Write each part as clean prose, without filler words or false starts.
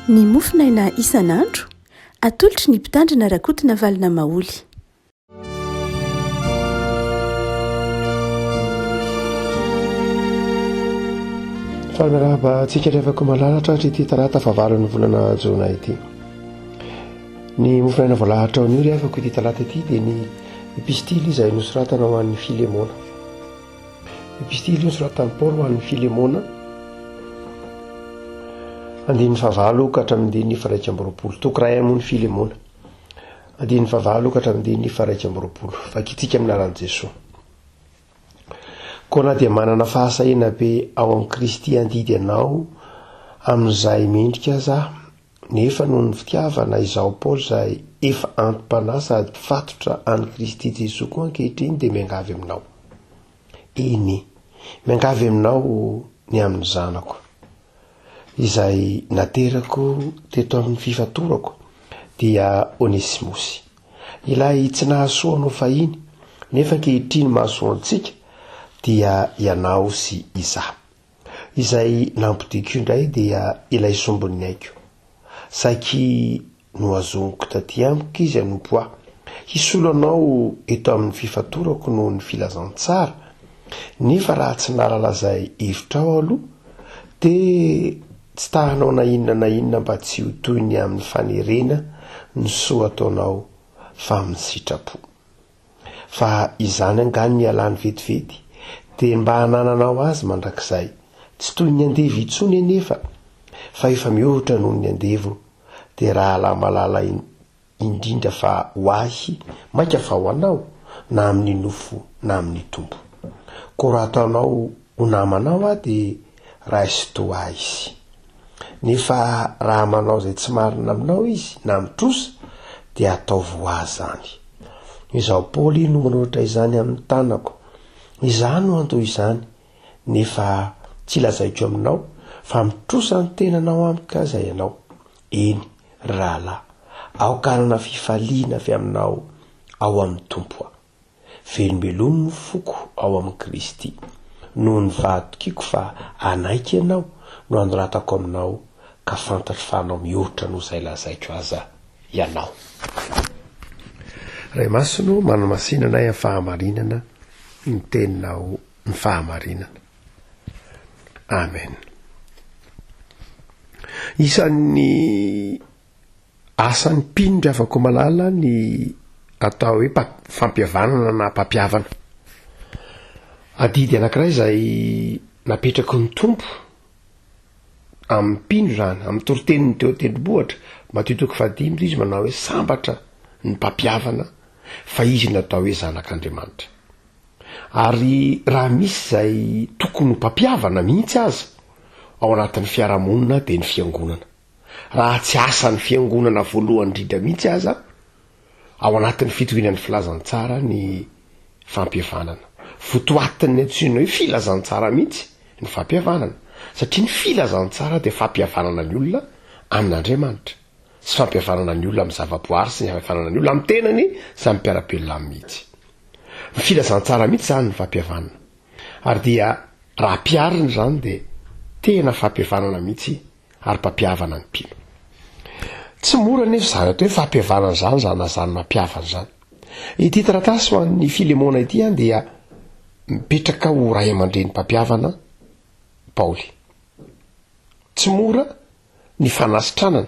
Ny mofonaina isan'andro, atolotry ny Mpitandrina Rakotonavalona Maholy. Faly miarahaba antsika ry havako malala tratry ity talata fahavalon'ny volana jona ity. Ny mofonaina voalahatra ao anio ry havako ity talata ity dia ny epistily izay nosoratana ho an'ny Filemona. Epistily nosoratan'i Paoly ho an'ny Filemona, andininy fahavalo ka hatramin'ny andininy faha-21. Toko iray moa ny Filemona. Andininy fahavalo ka hatramin'ny andininy faha-21. Vakintsika amin'ny anaran'i Jesoa. Koa na dia manana fahasahiana be ao amin'i Kristy handidy anao amin'izay mendrika aza aho, Nefa noho ny fitiavana, izaho Paoly izay efa anti-panahy sady mpifatotra an'i Kristy Jesoa koa ankehitriny dia miangavy aminao. Eny, miangavy aminao ny amin'ny zanako, izay naterako teto amin'ny fifatorako, dia Onesimosy, ilay tsy nahasoa anao fahiny, nefa ankehitriny mahasoa antsika, dia ianao sy izaho. Izay nampodiako indray dia ilay sombin'ny aiko. Saiky nohazoniko taty amiko izy hanompo ahy. Hisolo anao eto amin'ny fifatorako noho ny filazantsara, nefa raha tsy nahalala izay hevitrao aho aloha, dia tsy ta hanao na inona na inona mba tsy ho toy ny amin'ny fanerena ny soa ataonao fa amin'ny sitrapo. Fa izany angaha ny ialany vetivety dia mba hanananao azy mandrakizay, tsy toy ny andevo intsony anefa fa efa mihoatra noho ny andevo dia rahalahy malala indrindra fa ho ahy mainka fa ho anao na amin'ny nofo na amin'ny Tompo. Koa raha ataonao ho namanao aho dia raiso toa ahy izy. Nefa raha manao izay tsy marina aminao izy na mitrosa dia ataovy ho ahy izany. Izaho Paoly no manoratra izany amin'ny tanako. Izaho no handoa izany, nefa tsy lazaiko aminao fa mitrosa ny tenanao amiko aza ianao. Eny, ry rahalahy, aoka hanana fifaliana avy aminao ao amin'ny Tompo aho. Velombelomy ny foko ao amin'i Kristy. Noho ny fahatokiako fa hanaiky ianao no anoratako aminao ka fantatro fa hanao mihoatra noho izay lazaiko aza ianao. Ray Masina ô, manamasina anay amin'ny fahamarinana ny teninao ny fahamarinana. Amen. Isan'ny Asan'ny mpino ry havako malala ny atao hoe fampihavanana na mpampihavana. Adidy anankiray izay napetraky ny Tompo amin'ny mpino izany, amin'ny toriteniny teo an-tendrombohitra, Matio toko fahadimy izy manao hoe sambatra ny mpampihavana fa izy no atao hoe zanak'Andriamanitra. Ary raha misy izay tokony ho mpampihavana mihitsy aza ao anatin'ny fiarahamonina dia ny fiangonana. raha tsy asan'ny fiangonana voalohany indrindra mihitsy aza, ao anatin'ny fitoriana ny filazantsara ny fampihavanana. Votoatin'ny antsoina hoe filazantsara mihitsy ny fampihavanana, satria ny filazantsara dia fampihavanana ny olona amin'Andriamanitra, sy fampihavanana ny olona amin'ny zavaboary sy ny fampihavanana ny olona amin'ny tenany sy amin'ny mpiara-belona aminy mihitsy. Ny filazantsara mihitsy izany ny fampihavanana. Ary dia raha ampiharina izany dia tena fampihavanana mihitsy ary mpampihavana ny mpino. Tsy mora anefa izany atao hoe fampihavanana izany izany na izany mampihavana izany. Ity taratasy ho an'ny Filemona ity an dia mipetraka ho ray aman-dreny mpampihavana Paoly. Tsy mora ny fanasitranana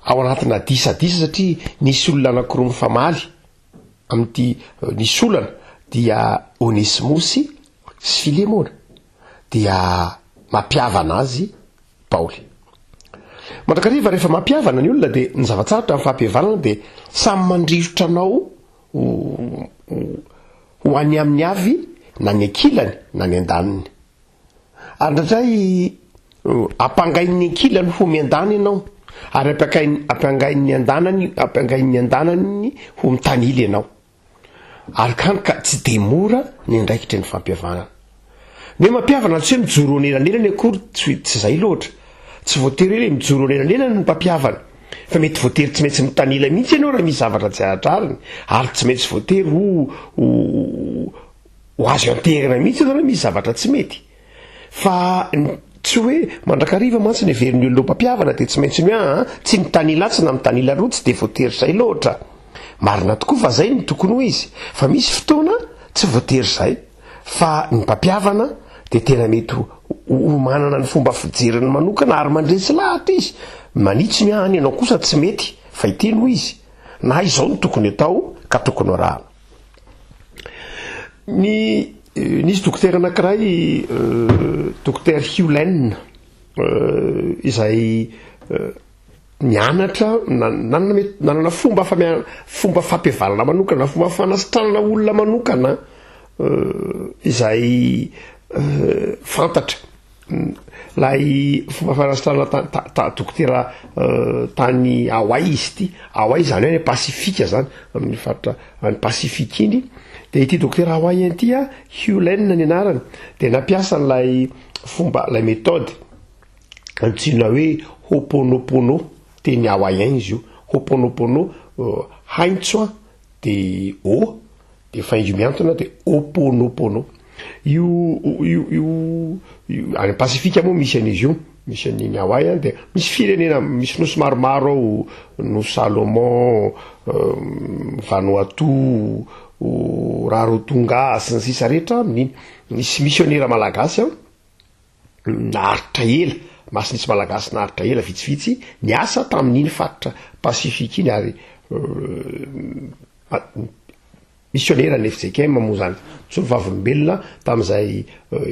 ao anatina disadisa satria nisy olona anankiroa mifamaly amin'ity nisy olana dia Onesimosy sy Filemona. dia mampihavana azy Paoly. Mandrakariva rehefa mampihavana ny olona dia ny zava-tsarotra amin'ny fampihavanana dia samy mandrirotra anao ho any aminy avy na ny ankilany na ny andaniny. Ary indraindray ampangain'ny ankilany ho miandany ianao ary ampangain'ny andanany ampangain'ny andanany ho mitanila ianao. Ary hany ka tsy dia mora ny andraikitry ny fampihavanana. Ny hoe mampihavana tsy hoe mijoro anelanelany akory, tsy tsy izay loatra. Tsy voatery hoe ilay mijoro anelanelany no mpampihavana. Fa mety voatery tsy maintsy mitanila mihitsy ianao raha misy zavatra tsy ara-drariny, ary tsy maintsy voatery ho ho ho azo ianteherana mihitsy ianao raha misy zavatra tsy mety. Fa ny. Tsy hoe mandrakariva mantsy ny heverin'ny olona ho mpampihavana dia tsy maintsy ny hoe aa tsy mitanila atsy na mitanila aroa tsy dia voatery izay loatra. Marina tokoa fa izay no tokony ho izy fa misy fotoana tsy voatery izay fa ny mpampihavana dia tena mety ho manana ny fomba fijeriny manokana ary mandresy lahatra izy, manitsy ny any ianao kosa tsy mety fa ity no izy na izao no tokony atao ka tokony ho arahana. Ny nisy dokotera anankiray dokotera Hewlin izay nianatra nanana mety nanana fomba famia- fomba fampihavanana manokana, fomba fanasitranana olona manokana izay fantatra. Ilay fomba fanasitranana ta- ta- ta- dokotera tany Hawaii izy ity, Hawaii izany hoe any Pasifika zany, amin'ny faritra any Pasifika iny. De ity dokotera Hawaïen ity a, Hugh Lane ny anarany, de nampiasa an'ilay fomba, ilay méthode antsoina hoe Ho'oponopono, teny hawaïen izy io, Ho'oponopono, haintso an, de O, de faingo mihantona de Ho'oponopono. Io, io, io, io, any Pasifika moa misy an'izy io, misy an'iny Hawaï an, de misy firenena, misy nosy maromaro ao, nosy Salomon, Vanuatu, Rarotonga, sy ny sisa rehetra amin'iny. Nisy misionera malagasy an, naharitra ela, masy nisy malagasy naharitra ela vitsivitsy niasa tamin'iny faritra Pasifika iny ary misionera ny FJKM moa zany, tsy vavolombelona tamin'izay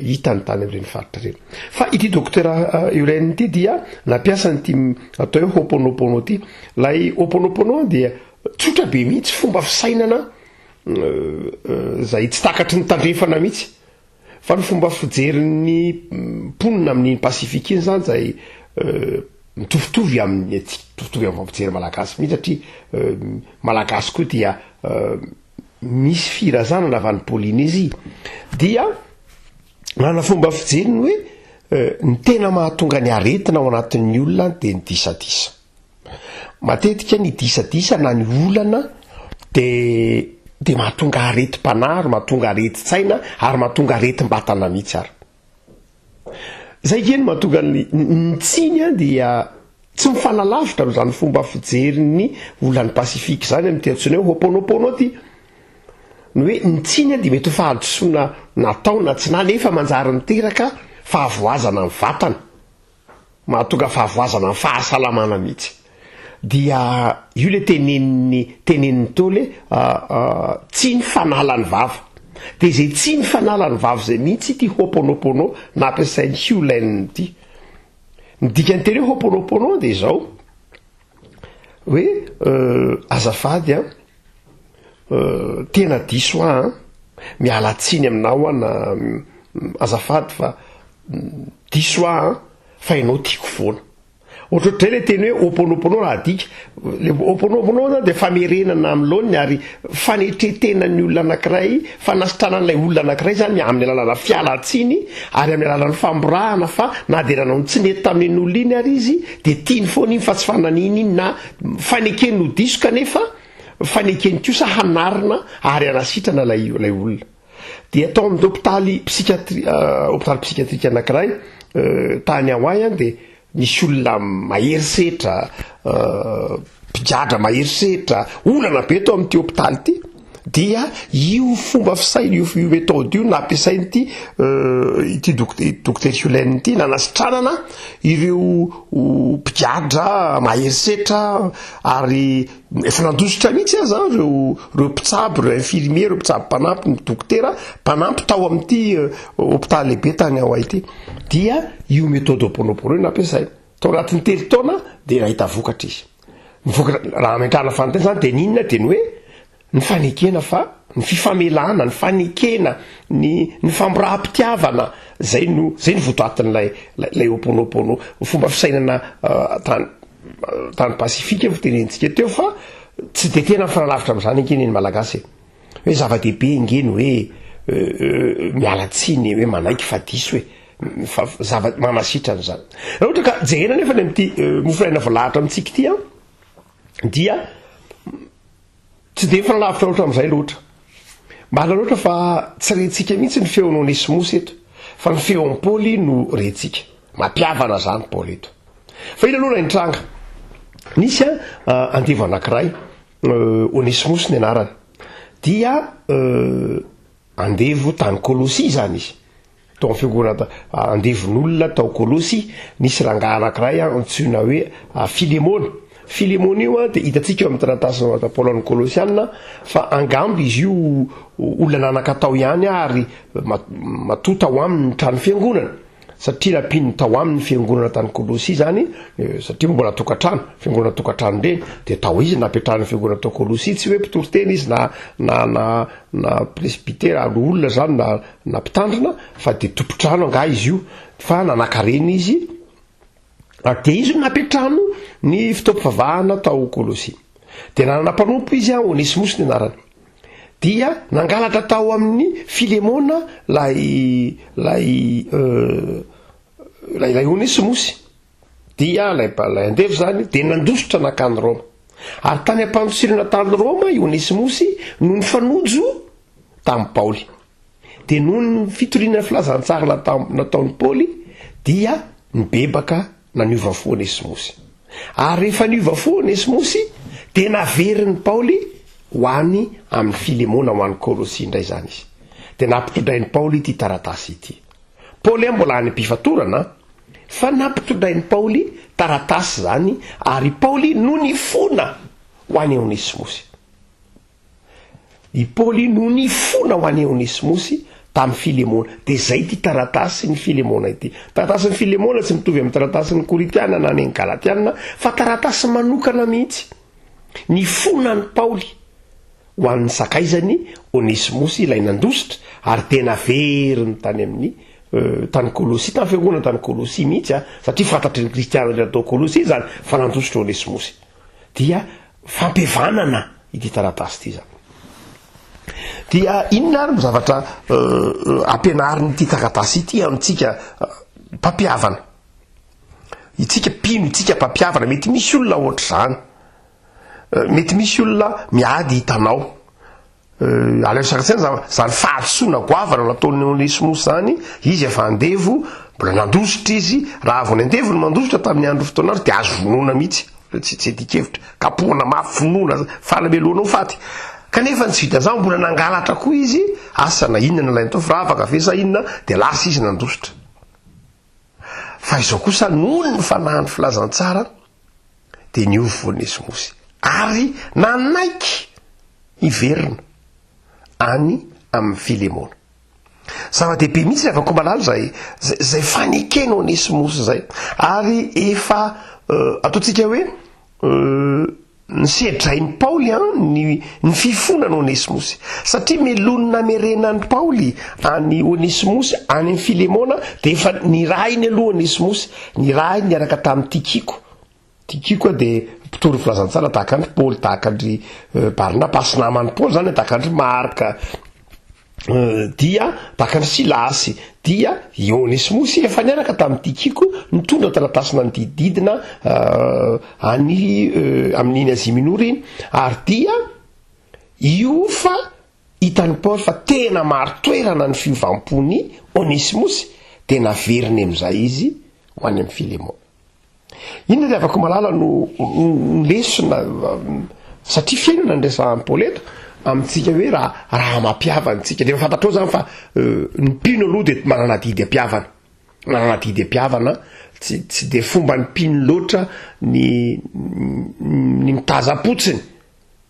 hitany tany amin'ireny faritra ireny. Fa ity dokotera Eulaine ity dia nampiasa an'ity atao hoe Ho'oponopono ity. Ilay Ho'oponopono dia tsotra be mihitsy, fomba fisainana izay tsy takatry ny tandrefana mihitsy. Fa ny fomba fijerin'ny mponina amin'iny Pasifika iny zany izay mitovitovy amin'ny antsika, mitovitovy amin'ny fomba fijery malagasy mihitsy satria malagasy koa dia misy firazanana avy any Polynésie, dia manana fomba fijery ny hoe ny tena mahatonga ny aretina ao anatin'ny olona dia ny disadisa. Matetika ny disadisa na ny olana dia dia mahatonga aretim-panahy ary mahatonga aretin-tsaina ary mahatonga aretim-batana mihitsy ary. Zay ange no mahatonga ny ny tsiny an dia tsy mifanalavitra amin'izany fomba fijerin'ny olan'ny Pasifika izany amin'ity antsoina hoe Ho'oponopono ity. Ny hoe ny tsiny an dia mety ho fahadisoana natao na tsy nahy nefa manjary miteraka fahavoazana ny vatana. Mahatonga fahavoazana ny fahasalamana mihitsy. Dia io le tenenin'ny tenenin'ny Ntaolo hoe tsiny fanala ny vava. Dia izay tsiny fanala ny vava izay mihitsy ity Ho'oponopono nampiasain'i Hugh Lane ity. Ny dikan'ny teny hoe Ho'oponopono dia izao, hoe azafady an, Tena diso aho an! Miala tsiny aminao aho na azafady fa diso aho an! Fa ianao tiako foana. Ohatrohatr'izay ilay teny hoe Ho'oponopono raha adika. Ilay Ho'oponopono zany dia famerenana amin'ny laoniny ary fanetren-tenan'ny olona anankiray, fanasitranan'ilay olona anankiray zany amin'ny alalanà fialan-tsiny ary amin'ny alalan'ny famborahana fa na dia nanao ny tsy nety tamin'iny olona iny ary izy dia tiany foana iny fa tsy fananiny iny na fanekeny ho diso kanefa Fanekeny kosa hanarina ary hanasitrana ilay ilay olona. Dia tao amin'ny hopitaly psychiatrie hopitaly psychiatrique anankiray tany Hawaï an dia nisy olona mahery setra, mpigadra mahery setra, olana be tao amin'ity hopitaly ity. Dia io fomba fisaina io io méthode io nampiasain'ity ity dokotera Hulen ity nanasitranana ireo mpigadra mahery setra ary efa nandositra mihitsy aza ireo ireo mpitsabo, ireo infirmier, ireo mpitsabo mpanampy, ny dokotera mpanampy tao amin'ity hopitaly lehibe tany Hawaï ity. Dia io méthode Ho'oponopono io nampiasainy. Tao anatin'ny telo taona dia nahita vokatra izy. Ny vokatra, raha ametrahana fanontaniana izany dia ny inona? Dia ny hoe ny fanekena fa ny fifamelana, ny fanekena, ny ny famboraham-pitiavana, zay no zay no votoatin'ilay ilay Ho'oponopono. Fomba fisainana tany tany Pasifika no fitenentsika teo fa tsy dia tena mifanalavitra amin'izany ange ny Malagasy e. Hoe zava-dehibe ange ny hoe miala tsiny, hoe manaiky fa diso e. Fa zava manasitrana izany. Raha ohatra ka jerena nefa ny amin'ity mofonaina voalahatra amintsika ity an, dia tsy dia mifanalavitra loatra amin'izay loatra. Marina loatra fa tsy rentsika mihitsy ny feon'i Onesimosy eto, fa ny feon'i Paoly no rentsika. Mampihavana izany Paoly eto. Fa inona aloha ilay nitranga? Nisy andevo anankiray, Onesimosy ny anarany. Dia andevo tany Kolosia izany izy. Tao amin'ny fiangonana andevon'olona tao Kolosia, nisy rangahy anankiray antsoina hoe Filemona. Filemona io dia hitantsika eo amin'ny taratasy noratan'i Paoly an'ny Kolosiana fa angamba izy io olona nanan-katao ihany ary matoa tao aminy ny trano fiangonana. Satria nampiany tao aminy ny fiangonana tany Kolosia izany, satria mbola tokantrano, fiangonana tokantrano ireny, dia tao izy napetrahany ny fiangonana tao Kolosia, tsy hoe mpitory teny izy na na na na presbytera, loholona izany na na mpitandrina, fa dia tompon-trano angaha izy io, fa nanankarena izy, ary dia izy no nampiantrano ny fotoam-pivavahana tao Kolosia. Dia nanana mpanompo izy, Onesimosy ny anarany. Dia nangalatra tao amin'i Filemona ilay ilay ilay ilay Onesimosy. Dia ilay ilay andevo izany dia nandositra nankany Roma. Ary tany am-pandosirana tany Roma i Onesimosy no nifanojo tamin'i Paoly. Dia noho ny fitoriana ny filazantsara nataon'i Paoly dia nibebaka na niova fo Onesimosy. Ary rehefa niova fo Onesimosy dia naverin'i Paoly ho any amin'i Filemona ho any Kolosia indray izany izy. Dia nampitondrain'i Paoly ity taratasy ity. Paoly an mbola any am-pifatorana fa nampitondrain'i Paoly taratasy izany ary Paoly no nifona ho any Onesimosy. I Paoly no nifona ho an'i Onesimosy tamin'i Filemona. Dia izay ity taratasin'i Filemona ity. Taratasin'i Filemona tsy mitovy amin'ny taratasin'ny Korintiana na ny an'ny Galatiana, fa taratasy manokana mihitsy. Nifonan'i Paoly ho an'ny sakaizany Onesimosy ilay nandositra, ary dia naveriny tany amin'ny tany Kolosia, tamin'ny fiangonana tany Kolosia mihitsy, satria fantatry ny kristiana rehetra tao Kolosia izany fa nandositra Onesimosy. Dia fampihavanana ity taratasy ity izany. Dia inona ary no zavatra ampianarin'ity taratasy ity amintsika mpampihavana? Itsika mpino, itsika mpampihavana, mety misy olona ohatr'izany. Mety misy olona miady hitanao. Aleo sary an-tsaina zany, zany fahadisoana goavana nataon'i Onesimosy zany, izy efa andevo, mbola nandositra izy, raha vao ny andevo no mandositra tamin'ny andro fotoan'andro dia azo vonoina mihitsy, tsy tsy adin-kevitra, kapohana mafy, vonoina, fanamelohana ho faty. Kanefa ny tsy vitan'izany mbola nangalatra koa izy, asa na inona nalainy tao, firavaka ve sa inona, dia lasa izy nandositra. Fa izao kosa noho ny fanahin'ny filazantsara dia niova Onesimosy ary nanaiky hiverina any amin'i Filemona. Zava-dehibe mihitsy ry havako malala izay izay fanekena Onesimosy izay ary efa ataontsika hoe Nisedrain'i Paoly ny ny fifonana Onesimosy. Satria melohin'ny namerenan'i Paoly an'i Onesimosy any amin'i Filemona, dia efa nirahiny aloha Onesimosy, nirahiny niaraka tamin'i Tykiko. Tykiko dia mpitory ny filazantsara tahaka an-dry Paoly, tahaka an-dry Barnabasy, naman'i Paoly izany, tahaka an-dry Marka. Dia tahaka an'i Silasy, dia i Onesimosy efa niaraka tamin'i Tykiko nitondra taratasy nanodidididina any amin'iny Asia Minora iny, ary dia io fa hitan'i Paoly fa tena marin-toerana ny fiovam-pon'i Onesimosy, dia naveriny amin'izay izy ho any amin'i Filemona. Inona ry havako malala no lesona satria fiainana ny resahan'i Paoly eto amintsika hoe raha raha mampihavana antsika dia efa fantatrao zany fa ny mpino aloha dia manana adidy ampihavana manana adidy ampihavana tsy tsy dia fomba ny mpino loatra ny ny mitazam-potsiny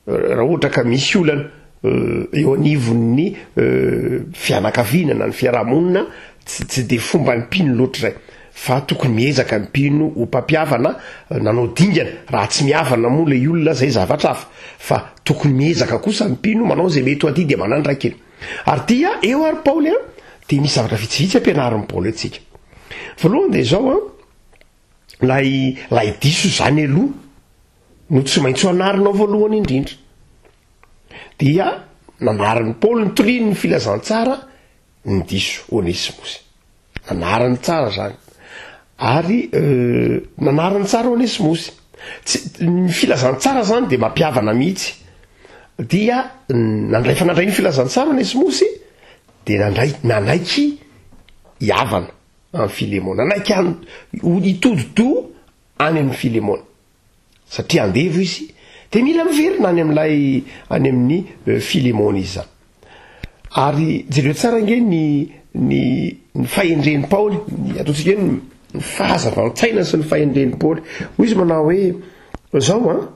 Raha ohatra ka misy olana eo anivon'ny fianakaviana na ny fiarahamonina, tsy tsy dia fomban'ny mpino loatra izay. Fa tokony miezaka ny mpino ho mpampihavana, nanao dingana. Raha tsy mihavana moa ilay olona, izay zavatra hafa. Fa tokony miezaka kosa ny mpino manao izay mety ho adidy aman'andraikiny. Ary dia eo ary Paoly an, dia misy zavatra vitsivitsy ampianarin'i Paoly antsika. Voalohany dia izao an, ilay ilay diso izany aloha, no tsy maintsy ho anarinao voalohany indrindra. Dia nanarin'i Paoly nitoriany ny filazantsara ny diso Onesimosy. Nanariny tsara izany. Ary euh, nanariny tsara Onesimosy. Tsy, ny filazantsara izany dia mampihavana mihitsy. Dia nandray fa nandray ny filazantsara Onesimosy dia nandray nanaiky hihavana. amin'i Filemona. Nanaiky hitodi-doha any amin'i Filemona. Satria andevo izy, dia mila miverina any amin'ilay any amin'i Filemona izy izany. Ary jereo tsara ange ny ny ny fahendren'i Paoly, ny ataontsika hoe ny fahazavan-tsaina sy ny fahendren'i Paoly. Hoy izy manao hoe, zao an,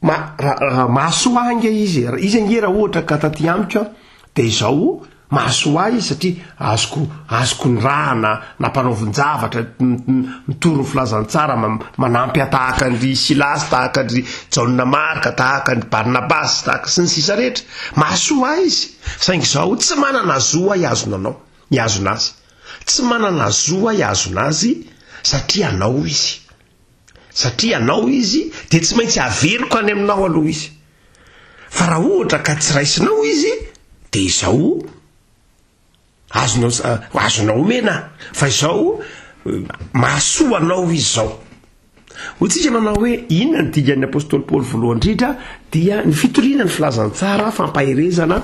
ma, raha mahasoa ahy ange izy, izy ange raha ohatra ka taty amiko an, dia izao mahasoa ahy izy satria azoko azoko nirahana nampanaovin-javatra mitory ny filazantsara manampy ahy tahaka an-dry Silasy tahaka an-dry Jaona Marka tahaka an-dry Barnabasy tahaka sy ny sisa rehetra mahasoa ahy izy saingy izao tsy manana zo aho hihazona anao hihazona azy tsy manana zo aho hihazona azy satria anao izy satria anao izy dia tsy maintsy averiko any aminao aloha izy Fa raha ohatra ka tsy raisinao izy dia izao azonao azonao omena fa izao mahasoa anao izy izao. Hoy tsika manao hoe inona ny dikan'ny apostoly Paoly voalohany indrindra dia ny fitoriana ny filazantsara, fampaherezana,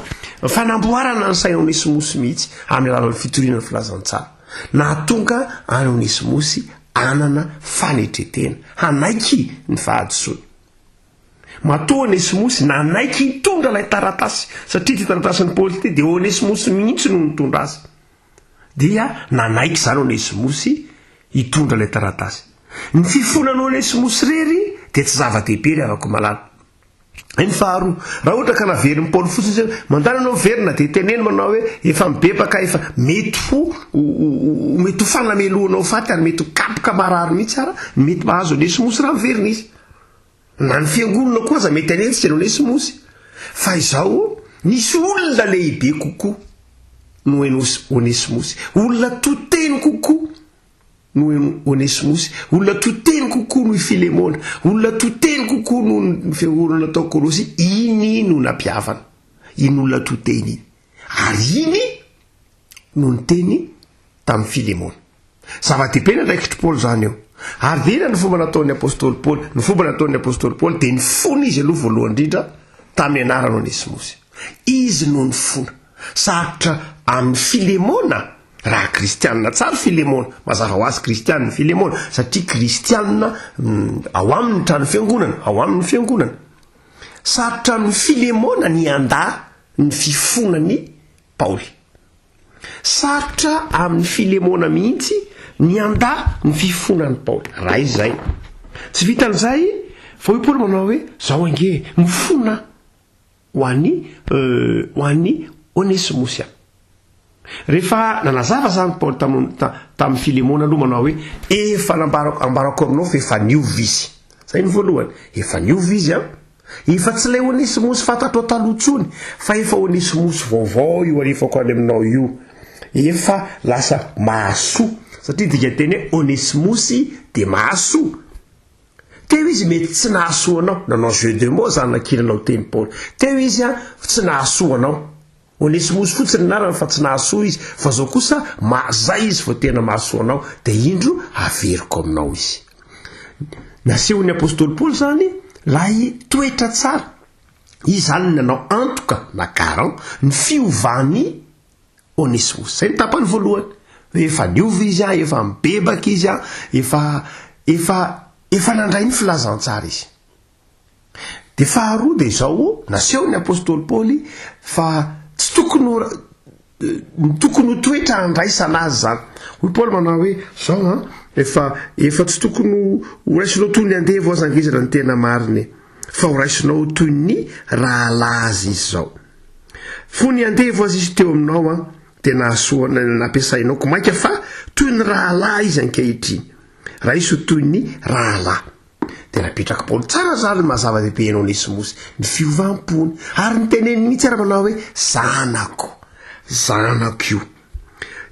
fanamboarana ny sain'i Onesimosy mihitsy amin'ny alalan'ny fitoriana ny filazantsara. Nahatonga an'i Onesimosy hanana fanetretena, hanaiky ny fahadisoany. Matoa Onesimosy nanaiky hitondra ilay taratasy, satria ity taratasin'i Paoly ity dia Onesimosy mihitsy no nitondra azy. Dia nanaiky izany Onesimosy hitondra ilay taratasy. Ny fifonan'i Onesimosy irery dia tsy zava-dehibe ry havako malala. Ny faharoa, raha ohatra ka naverin'i Paoly fotsiny izy hoe mandany ianao miverina dia teneno manao hoe efa mibebaka efa mety ho mety ho fanamelohanao faty ary mety ho kapoka marary mihitsy ara mety mahazo Onesimosy raha miverina izy. Na ny fiangonana koa aza mety hanenjika an'i Onesimosy. Fa izao, nisy olona lehibe kokoa noho Onesimosy, olona to teny kokoa noho Onesimosy, olona to teny kokoa noho i Filemona, olona to teny kokoa noho ny fiangonana tao Kolosia. Iny no nampihavana, iny olona to teny iny. Ary iny no niteny tamin'i Filemona. Zava-dehibe ny andraikitr'i Paoly izany eo. Ary dia inona ny fomba nataon'ny apostoly Paoly? Ny fomba nataon'ny apostoly Paoly dia nifona izy aloha voalohany indrindra tamin'ny anaran'i Onesimosy. Izy no nifona. Sarotra amin'i Filemona raha kristianina tsara Filemona. Mazava ho azy kristianina Filemona satria kristianina mm, ao aminy ny trano fiangonana, ao aminy ny fiangonana. Sarotra amin'i Filemona ny handà ny fifonan'i Paoly. Sarotra amin'i Filemona mihitsy ny handà ny fifonan'i Paoly, raha izay. Tsy vitan'izay, fa hoy Paoly manao hoe, Izao ange e, mifona ho an'i, ho an'i Onesimosy aho. Rehefa nanazava izany Paoly tamin'i Filemona aloha manao hoe, Efa nambarako, ambarako aminao fa efa niova izy. Izay ny voalohany. Efa niova izy an. Efa tsy ilay Onesimosy fantatrao taloha intsony, fa efa Onesimosy vaovao io alefako any aminao io. Efa lasa mahasoa. Satria dikanteny hoe Onesimosy dia mahasoa. Teo izy mety tsy nahasoa anao. Nanao jeu de mots zany nakilanao teny Paoly. Teo izy an, tsy nahasoa anao. Onesimosy fotsiny ny anarany fa tsy nahasoa izy, fa zao kosa ma zay izy vao tena mahasoa anao, dia indro averiko aminao izy. Nasehon'ny apostoly Paoly zany lay toetra tsara. Izy zany no nanao antoka na garant ny fiovan'i Onesimosy. Zay ny tapany voalohany. Hoe efa niova izy an, efa mibebaka izy an, efa efa efa nandray ny filazantsara izy. Dia faharoa dia izao, nasehon'ny apostoly Paoly fa tsy tokony ho ny tokony ho toetra handraisana azy izany. Hoy Paoly manao hoe, izao an, efa efa tsy tokony ho raisinao toy ny andevo aza ange izy raha ny tena marina e, fa ho raisinao ho toy ny rahalahy azy izy izao. Fony andevo aza izy teo aminao an, dia nahasoa nampiasainao, ko mainka fa toy ny rahalahy izy ankehitriny. Raiso ho toy ny rahalahy. Dia napetrak'i Paoly tsara izany ny maha-zava-dehibe an'i Onesimosy, ny fiovam-pony, ary niteneniny mihitsy ary manao hoe, Zanako, zanako io.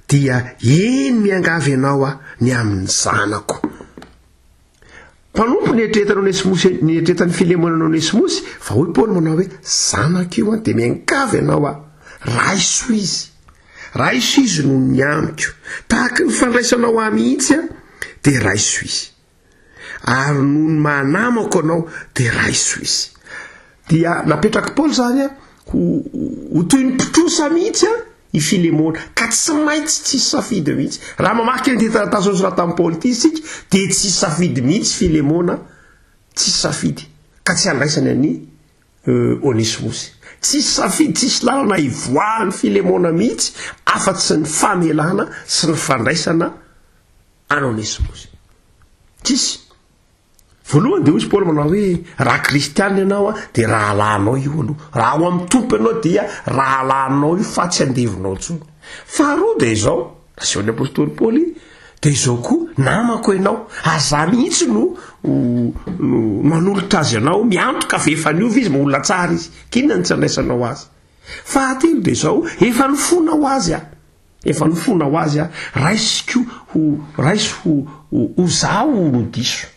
Dia eny miangavy anao aho ny amin'ny zanako. Mpanompo nieritreretan'i Onesimosy, nieritreretan'i Filemona an'i Onesimosy, fa hoy Paoly manao hoe, Zanako io an, dia miangavy anao aho, raiso izy. Raiso izy noho ny amiko. Tahaka ny fandraisanao ahy mihitsy an, dia raiso izy. Ary noho ny maha namako anao dia raiso izy. Dia napetrak'i Paoly izany ho ho toy ny mpitrosa mihitsy an, i Filemona, ka tsy maintsy tsisy safidy mihitsy. Raha mamaky an'ity taratasy nosoratan'i Paoly ity isika, dia tsisy safidy mihitsy Filemona, tsisy safidy, ka tsy handraisany an'i Onesimosy. Tsisy safidy, tsisy lalana hivoahan'i Filemona mihitsy afa-tsy ny famelana sy ny fandraisana an'i Onesimosy. Tsisy. Voalohany dia hoy Paoly manao hoe, raha kristiana ianao dia rahalahinao io aloha. Raha ao amin'ny Tompo ianao dia rahalahinao io fa tsy andevonao intsony. Faharoa dia izao, nasehon'ny apostoly Paoly, dia izao koa, namako ianao, ary za mihitsy no no manolotra azy anao, miantoka fa efa niova izy, olona tsara izy. K'inona no tsy andraisanao azy? Fahatelo dia izao, efa nifona ho azy aho. Efa nifona ho azy aho, raisiko ho, raiso ho, ho, ho zaho no diso.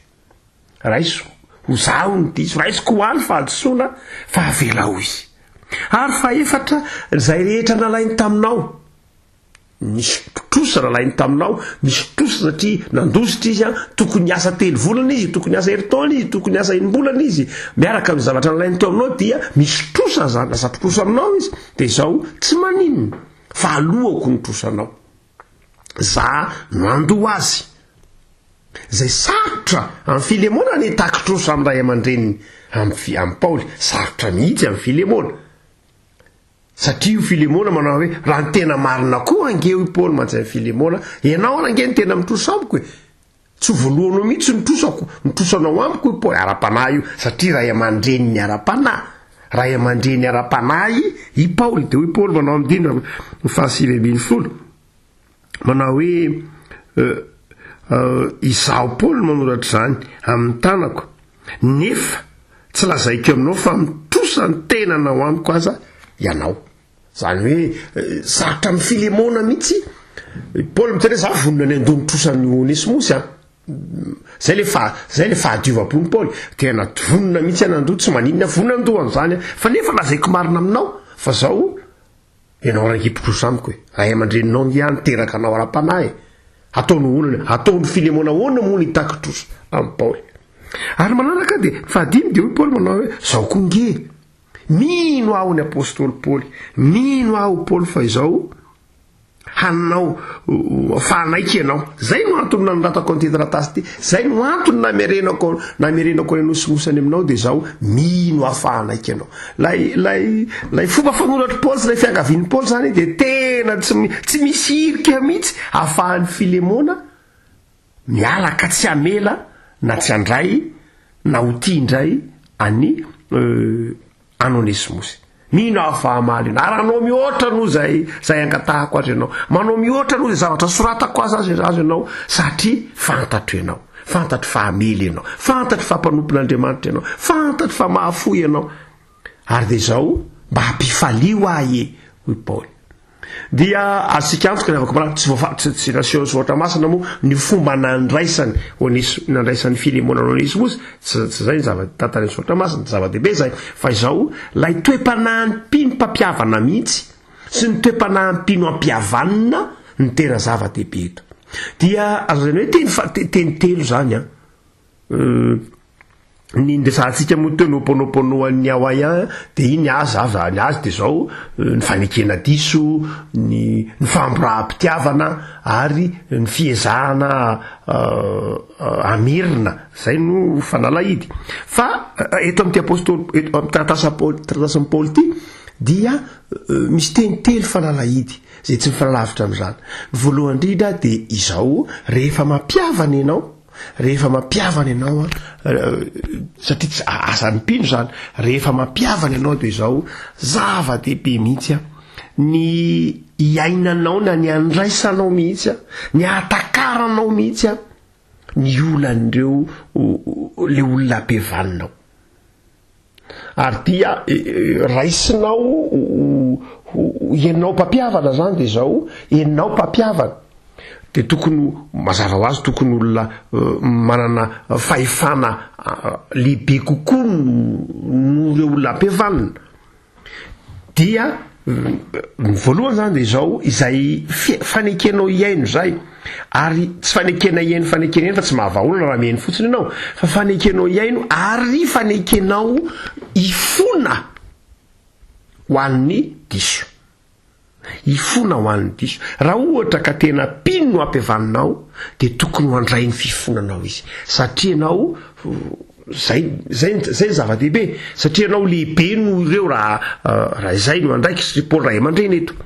Raiso ho zaho no diso, raisiko ho ahy ny fahadisoana, fa avelao izy. Ary fahefatra, izay rehetra nalainy taminao, misy trosa nalainy taminao, misy trosa satria nandositra izy an, tokony hiasa telo volana izy, tokony hiasa herintaona izy, tokony hiasa enim-bolana izy, miaraka amin'ny zavatra nalainy teo aminao dia misy trosa zany, lasa mpitrosa aminao izy, dia izao tsy maninona fa aloako ny trosanao, za no handoa azy. Izay sarotra amin'i Filemona ny hitaky trosa amin'ny ray aman-dreniny amin'i Paoly, sarotra mihitsy amin'i Filemona. Satria io Filemona manao hoe, raha ny tena marina koa ange hoy Paoly mantsy amin'i Filemona, ianao ary ange no tena mitrosa amiko e! Tsy ho voalohanao mihitsy ny trosako, ny trosanao amiko hoy Paoly, ara-panahy io, satria ray aman-dreniny ara-panahy, ray aman-dreny ara-panahy i Paoly, dia hoy Paoly manao amin'ny andininy fahasivy ambin'ny folo, manao hoe, Izaho Paoly no manoratra izany amin'ny tanako, nefa tsy lazaiko aminao fa mitrosa ny tenanao amiko aza ianao. Izany hoe sarotra amin'i Filemona mihitsy. Paoly miteny hoe za vonona ny handoa ny trosan'i Onesimosy an. Zay le fa zay le fahadiovam-pon'i Paoly. Tena vonona mihitsy aho nandoa, tsy maninona, vonona handoa an'izany aho. Fa nefa lazaiko marina aminao fa zao Ianao rangahy mpitrosa amiko e! Ray aman-dreninao nge aho niteraka anao ara-panahy e! Ataony olona, ataon'i Filemona ahoana moa ny hitaky trosa amin'i Paoly? Ary manaraka dia, ny fahadimy dia hoy Paoly manao hoe, Izao koa nge, mino aho ny apostoly Paoly, mino aho Paoly fa izao hanao fa hanaiky ianao. Izay no antony nanoratako an'ity taratasy ity, izay no antony namerenako namerenako any Anosy any aminao dia izao, mino aho fa hanaiky ianao. Ilay ilay ilay fomba fanoratr'i Paoly sy ilay fiangavian'i Paoly izany dia tena tsy tsy misy hirika mihitsy ahafahan'i Filemona miala ka tsy hamela na tsy handray na ho tia indray an'i an'i Onesimosy. Mino aho fa hamaly ianao. Ary hanao mihoatra noho izay izay angatahako azy ianao. Manao mihoatra noho izay zavatra soratako azy azy azy ianao, satria fantatro ianao. Fantatro fa hamely ianao. Fantatro fa mpanompon'Andriamanitra ianao. Fantatro fa mahafoy ianao. Ary dia izao, mba ampifalio ahy e, hoy Paoly. Dia azontsika antoka ny havako malala, tsy voafa, tsy, tsy nasehon'ny Soratra Masina moa ny fomba nandraisany Onesy, nandraisan'i Filemona an'i Onesimosy, tsy, tsy izay ny zava-tantarin'ny Soratra Masina, tsy zava-dehibe izay, fa izao, ilay toe-panahin'ny mpino mpampihavana mihitsy, sy ny toe-panahin'ny mpino ampihavanina no tena zava-dehibe eto. Dia azo lazaina hoe teny fa, teny telo izany an. Ny niresahantsika moa teo ny Ho'oponopono an'ny Hawaiian dia iny azy aza ny azy dia izao ny fanekena diso, ny ny famboraham-pitiavana ary ny fiezahana hamerina, izay no fanalahidy. Fa eto amin'ity apostoly eto amin'ny taratasin'i Paoly taratasin'i Paoly ity dia misy teny telo fanalahidy izay tsy mifanalavitra amin'izany. Ny voalohany indrindra dia izao, rehefa mampihavana ianao Rehefa mampihavana ianao an, satria tsy asan'ny mpino izany, rehefa mampihavana ianao dia izao, zava-dehibe mihitsy an, ny iainanao na ny andraisanao mihitsy an, ny ahatakaranao mihitsy an, ny olan'ireo le olona ampihavanina ao. Ary dia raisinao ho ianao mpampihavana zany dia izao, ianao mpampihavana dia tokony ho, mazava ho azy tokony olona manana fahefana lehibe kokoa noho ireo olona ampihavanina. Dia ny voalohany zany dia izao, izay fanekenao hihaino izay, ary tsy fanekena hihaino fanekena hihaino fa tsy mahavaha olana raha mihaino fotsiny ianao, fa fanekenao hihaino ary fanekenao hifona ho an'ny diso. Hifona ho an'ny diso. Raha ohatra ka tena mpino no ampihavanina dia tokony ho handray ny fifonanao izy. Satria ianao, zay, zay, zay ny zava-dehibe. Satria ianao lehibe noho ireo raha, raha izay no andraikitry Paoly ray aman-dreny eto.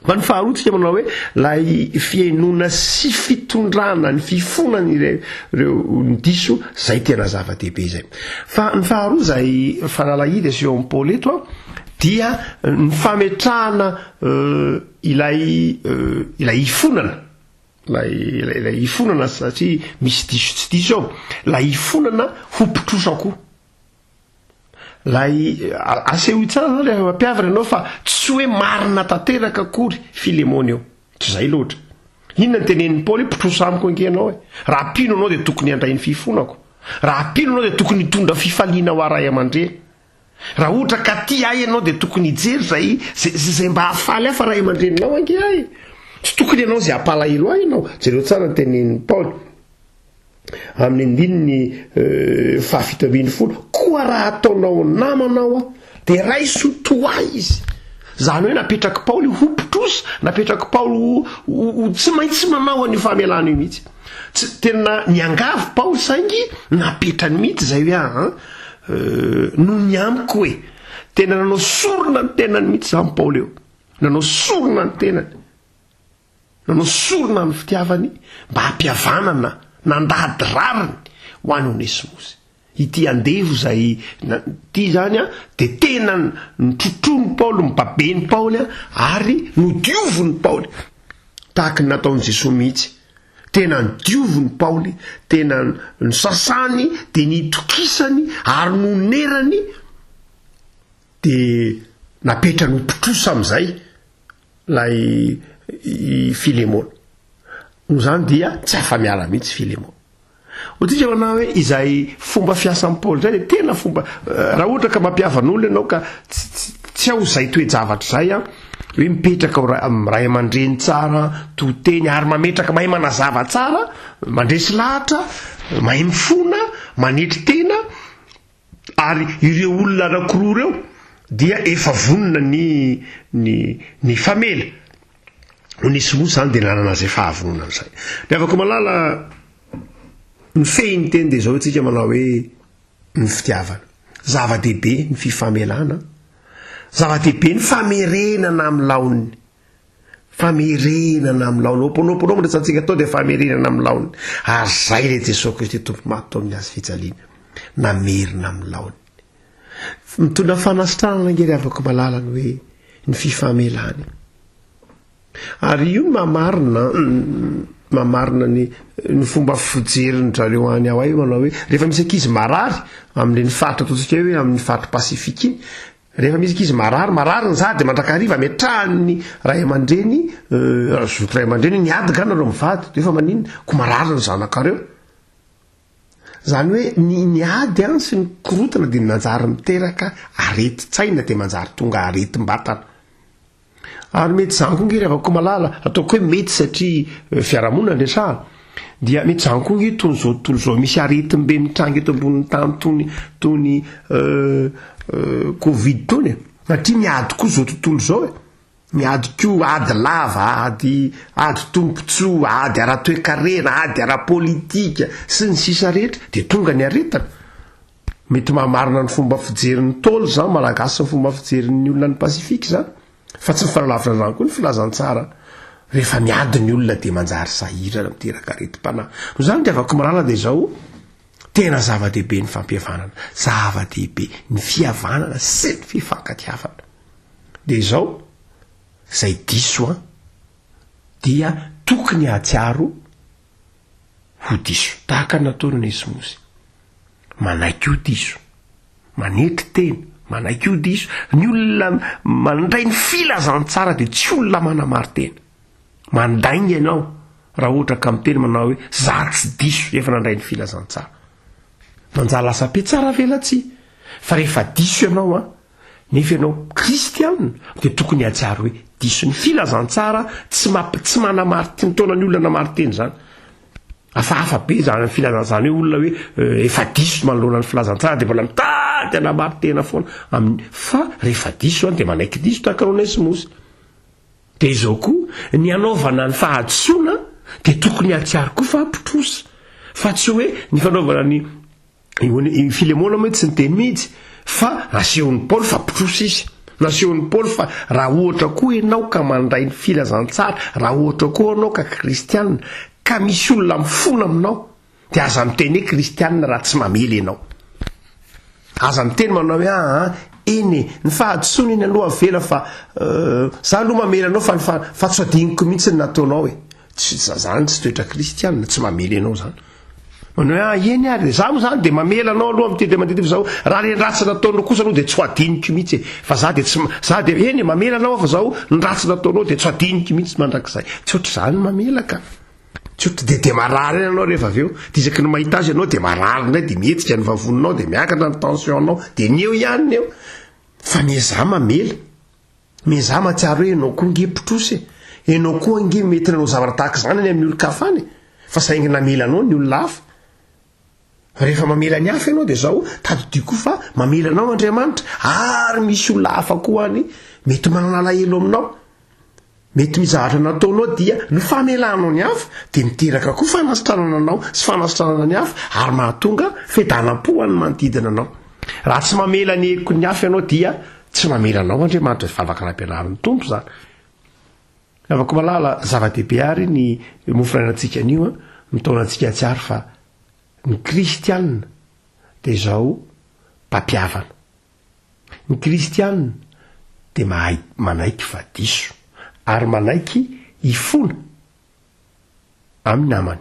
Fa ny faharoa tsika manao hoe lay fihainoana sy fitondrana ny fifonana ireo ireo ny diso zay tena zava-dehibe izay. Fa ny faharoa zay fanalahidy aseho amin'i Paoly eto an dia ny fametrahana ilay ilay hifonana ilay ilay hifonana satria misy diso tsy diso ao ilay hifonana ho mpitrosa koa. Lay asehoy tsara zany rehefa mampiavina ianao fa tsy hoe marina tanteraka akory Filemona eo. Tsy zay loatra. Inona ny tenenin'i Paoly hoe mpitrosa amiko ange ianao e. Raha mpino ianao dia tokony handray ny fifonako. Raha mpino ianao dia tokony hitondra fifaliana ho ahy ray aman-dreny. Raha ohatra ka tia ahy ianao dia tokony hijery izay izay mba hahafaly ahy fa ray aman-dreninao ange ahy e. Tsy tokony ianao izay hampalahelo ahy ianao. Jereo tsara ny tenenin'i Paoly. Amin'ny andininy fahafito ambin'ny folo, koa raha ataonao namanao aho, dia raiso toa ahy izy. Izany hoe napetrak'i Paoly ho mpitrosa, napetrak'i Paoly ho, ho, ho tsy maintsy manao an'io famelana io mihitsy. Tsy, tena niangavy Paoly saingy napetrany mihitsy izay hoe aa, noho ny amiko e. Tena nanao sorona ny tenany mihitsy izany Paoly eo. Nanao sorona ny tenany. Nanao sorona ny fitiavany mba hampihavanana nandady rariny ho an'i Onesimosy. Ity andevo izay ity izany dia tena notrotroin'i Paoly, nobaben'i Paoly ary nodiovin'i Paoly. Tahaka ny nataon'i Jesoa mihitsy. Tena nodiovin'i Paoly, tena nosasany, dia nitokisany ary nonerany, dia napetrany ho mpitrosa amin'izay. Ilay i Filemona. Noho izany dia tsy afa-miala mihitsy Filemona. Hoy manao hoe izay fomba fiasan'i Paoly izay dia tena fomba raha ohatra ka mampihavana olona ianao ka tsy ao izay toe-javatra izay an, hoe mipetraka ao amin'ny ray aman-dreny tsara, to teny ary mametraka mahay manazava tsara, mandresy lahatra, mahay mifona, manetry tena, Ary ireo olona anankiroa ireo dia efa vonona ny ny ny hifamela. Onesimo izany dia nanana izay fahavononana izay. Ry havako malala, ny fehin'ny teny dia izao isika manao hoe ny fitiavana. Zava-dehibe ny fifamelana, zava-dehibe ny famerenana amin'ny laoniny. Famerenana amin'ny laoniny. Ho'oponopono no resahantsika tao dia famerenana amin'ny laoniny. Ary izay ilay Jesoa Kristy Tompo maty tao amin'ny hazo fijaliana. Namerina amin'ny laoniny. Mitondra fanasitranana ange ry havako malala ny hoe ny fifamelana. Ary io no mamarina mamarina ny ny fomba fijerin-dry zareo any Hawaii manao hoe rehefa misy ankizy marary amin'ireny faritra ataontsika hoe amin'ny faritra Pasifika iny Rehefa misy ankizy marary, marary ny zaza dia mandrakariva ametrahan'ny ray aman-dreny, zoky ray aman-dreny, ny ady nga nareo mivady, dia efa maninona? Ko marary ny zanakareo. Izany hoe ny ny ady an sy ny korontana dia manjary miteraka aretin-tsaina dia manjary tonga aretim-batana. Ary mety izany koa nge ry havako malala, ataoko hoe mety satria fiarahamonina no resahana, dia mety izany koa nge itony izao tontolo izao misy aretim-be mitranga eto ambonin'ny tany tony tony covid tony e, satria miady koa izao tontolo izao e, miady koa ady lava, ady ady tombontsoa, ady ara-toekarena, ady ara-politika sy ny sisa rehetra, dia tonga ny aretina. Mety mahamarina ny fomba fijerin'ny Ntaolo izany Malagasy sy ny fomba fijerin'ny olona any Pasifika izany. Fa tsy mifanalavitra an'izany koa ny filazantsara. Rehefa miady ny olona dia manjary sahirana, miteraka aretim-panahy. Noho izany ry havako malala dia izao, tena zava-dehibe ny fampihavanana, zava-dehibe ny fihavanana sy ny fifankatiavana. Dia izao, izay diso an, dia tokony hahatsiaro ho diso. Tahaka ny nataon'i Onesimosy. Manaiky ho diso. Manetry tena. Manaiky ho diso. Ny olona mandray ny filazantsara dia tsy olona manamari-tena. Mandainga ianao raha ohatra ka miteny manao hoe za tsy diso efa nandray ny filazantsara. Manjary lasa mpiatsara velatsihy. Fa rehefa diso ianao an, Nefa ianao kristiana dia tokony hahatsiaro hoe diso. Ny filazantsara tsy mamp- tsy manamari-teny, mitaona ny olona hanamari-teny izany. Hafahafa be izany filazantsara hoe olona hoe eh, efa diso manoloana ny filazantsara dia mbola mitady hanamari-tena foana amin'ny fa rehefa diso an dia manaiky diso tahaka an'i Onesimosy. Dia izao koa, ny hanaovana ny fahadisoana dia tokony hahatsiaro koa fa mpitrosa. Fa tsy hoe ny fanaovana ny i Filemona moa tsy niteny mihitsy fa nasehon'i Paoly fa mpitrosa izy. Nasehon'i Paoly fa raha ohatra koa ianao ka mandray ny filazantsara, raha ohatra koa ianao ka kristiana, ka misy olona mifona aminao, Dia aza miteny hoe kristianina raha tsy mamela ianao. Aza miteny manao hoe aa eny e, ny fahadisoana iny aloha avela fa za aloha mamela anao fa fa tsy adinoko mihitsy ny nataonao e. Tsy zany tsy toetra kristianina, tsy mamela ianao zany. Manao hoe ah eny ary, za moa zany dia mamela anao aloha amin'ity indray mandeha ity fa zaho raha le ratsy nataonao kosa aloha dia tsy ho adinoko mihitsy e. Fa za dia tsy za dia eny e mamela anao aho fa zaho ny ratsy nataonao dia tsy ho adinoko mihitsy mandrakizay. Tsy ohatr'izany mamela ka. Tsy ohatra dia dia marary ihany ianao rehefa avy eo, dia isaky ny mahita azy ianao dia marary indray, dia mihetsika ny vavoninao, dia miakatra ny tension-nao, dia ny eo ihany ny eo. Fa miezaha mamela, miezaha mahatsiaro hoe ianao koa ange mpitrosa e, ianao koa ange mety nanao zavatra tahaka izany any amin'ny olon-kafa any e, fa saingy namela anao ny olona hafa. Rehefa mamela ny hafa ianao dia izao, tadidio koa fa mamela anao Andriamanitra, ary misy olona hafa koa any mety manana alahelo aminao. Mety ny zavatra nataonao dia ny famelanao ny hafa dia miteraka koa fanasitranana anao sy fanasitranana ny hafa ary mahatonga fiadanam-po ho an'ny manodidina anao. Raha tsy mamela ny heloky ny hafa ianao dia tsy mamela anao Andriamanitra. Vavaka nampianarin'ny Tompo izany. Havako malala, zava-dehibe àry ny mofonainantsika anio, mitaona antsika hahatsiaro fa ny kristiana dia izao mpampihavana. Ny kristiana dia mahay manaiky fa diso ary manaiky hifona amin'ny namany.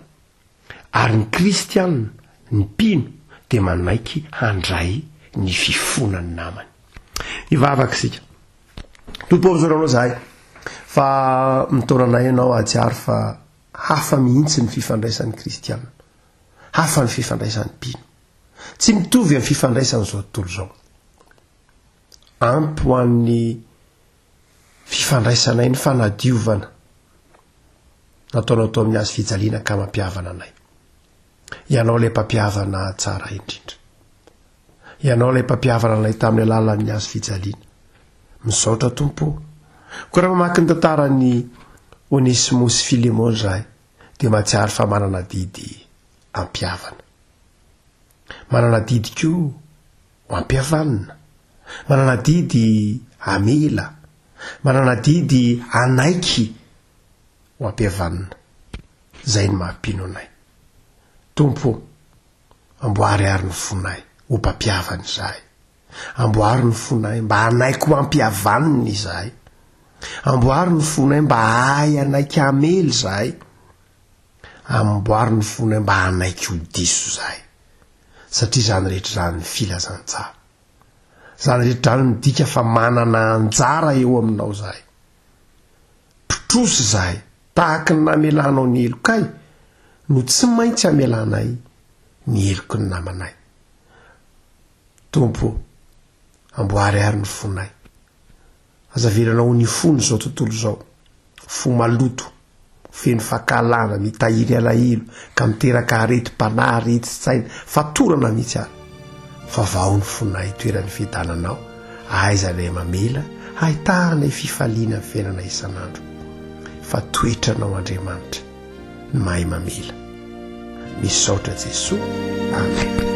Ary ny kristiana, ny mpino, dia manaiky handray ny fifonan'ny namany. Hivavaka isika. Tompo ô, misaotra Anao izahay fa mitaona anay Ianao hahatsiaro fa hafa mihitsy ny fifandraisan'ny kristiana. Hafa ny fifandraisan'ny mpino. Tsy mitovy amin'ny fifandraisan'izao tontolo izao. Ampy ho an'ny fifandraisanay ny fanadiovana nataonao tao amin'ny hazo fijaliana ka mampihavana anay. Ianao ilay mpampihavana tsara indrindra. Ianao ilay mpampihavana anay tamin'ny alalan'ny hazo fijaliana. Misaotra Tompo ô. Koa raha mamaky ny tantaran'i Onesimo sy Filemona izahay dia mahatsiaro fa manana adidy hampihavana. Manana adidy koa ho ampihavanina. Manana adidy hamela. Manana adidy hanaiky ho ampihavanina. Izay no maha-mpino anay. Tompo ô, amboary àry ny fonay ho mpampihavana izahay. Amboary ny fonay mba hanaiky ho ampihavanina izahay. Amboary ny fonay mba hahay hanaiky hamela izahay. Amboary ny fonay mba hanaiky ho diso izahay. Satria izany rehetra izany filazantsara. Izany rehetra izany midika fa manana anjara eo aminao izahay. Mpitrosa izahay, tahaky ny namelanao ny helokay no tsy maintsy hamelanay ny heloky ny namanay. Tompo ô, amboary àry ny fonay. Aza avelanao ho ny fon' izao tontolo izao, fo maloto, feno fankahalana, mitahiry alahelo, ka miteraka aretim-panahy, aretin-tsaina, fatorana mihitsy ary. Fa vao ny fonay itoeran'ny fiadananao, ahaizanay mamela, ahitahanay fifaliana ny fiainana isan'andro. Fa toetranao Andriamanitra ny mahay mamela. Misaotra Jesoa. Amen.